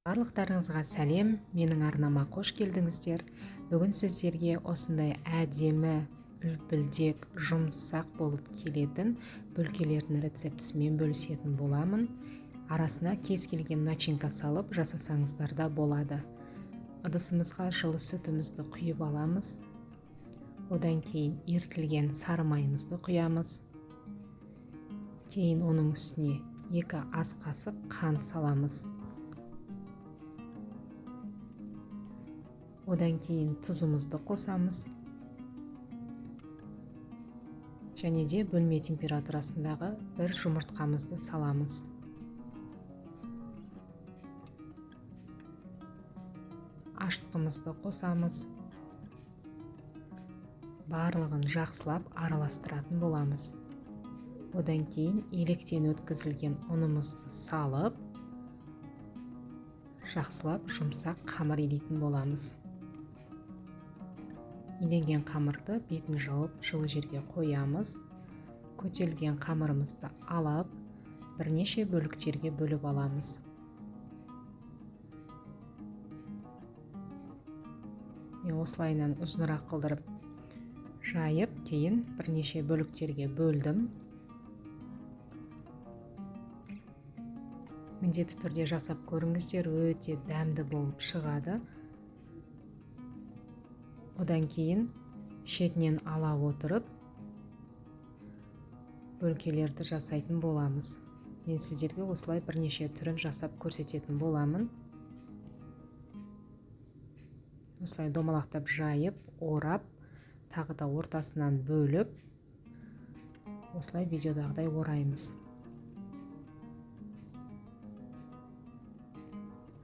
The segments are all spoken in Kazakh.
Барлықтарыңызға сәлем! Менің арнама қош келдіңіздер! Бүгін сіздерге осындай әдемі, үлпілдек, жұмсақ болып келетін бөлкелердің рецептісімен бөлісетін боламын. Арасына кез келген начинка салып жасасаңыздар да болады. Ыдысымызға жылы сүтімізді құйып аламыз. Одан кейін ерітілген сары майымызды құямыз. Кейін оның үстіне 2 ас қасық қант саламыз. Одан кейін тұзымызды қосамыз. Және де бөлме температурасындағы бір жұмыртқамызды саламыз. Ашытқымызды қосамыз. Барлығын жақсылап араластыратын боламыз. Одан кейін електен өткізілген ұнымызды салып, жақсылап жұмсақ қамыр илейтін боламыз. Иленген қамырды бетін жауып жылы жерге қоямыз. Көтерілген қамырымызды алып, бірнеше бөліктерге бөліп аламыз. Мен осылайынан ұзынырақ қылдырып жайып, кейін бірнеше бөліктерге бөлдім. Міндетті түрде жасап көріңіздер, өте дәмді болып шығады. Одан кейін шетінен ала отырып бөлкелерді жасайтын боламыз. Мен сіздерге осылай бірнеше түрін жасап көрсететін боламын. Осылай домалақтап жайып, орап, тағы да ортасынан бөліп, осылай видеодағыдай ораймыз.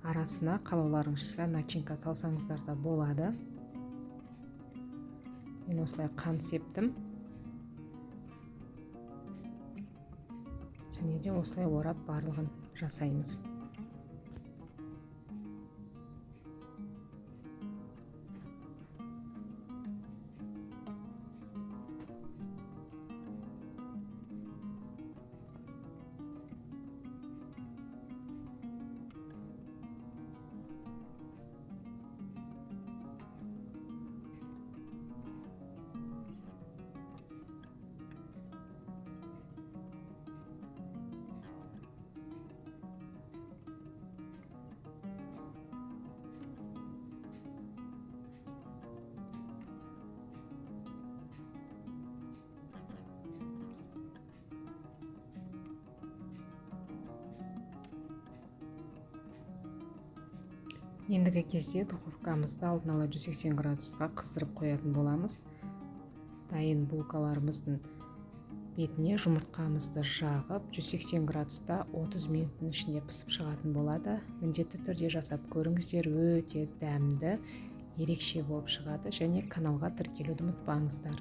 Арасына қалауларыңызша начинка салсаңыздар да болады. Мен осылай қант септім. Және де осылай орап барлығын жасаймыз. Ендігі кезде духовкамызды алдын ала 180 градусқа қыздырып қоятын боламыз. Дайын булкаларымыздың бетіне жұмыртқамызды жағып, 180 градуста 30 минуттың ішінде пісіп шығатын болады. Міндетті түрде жасап көріңіздер, өте дәмді, ерекше болып шығады. Және каналға тіркелуді ұмытпаңыздар.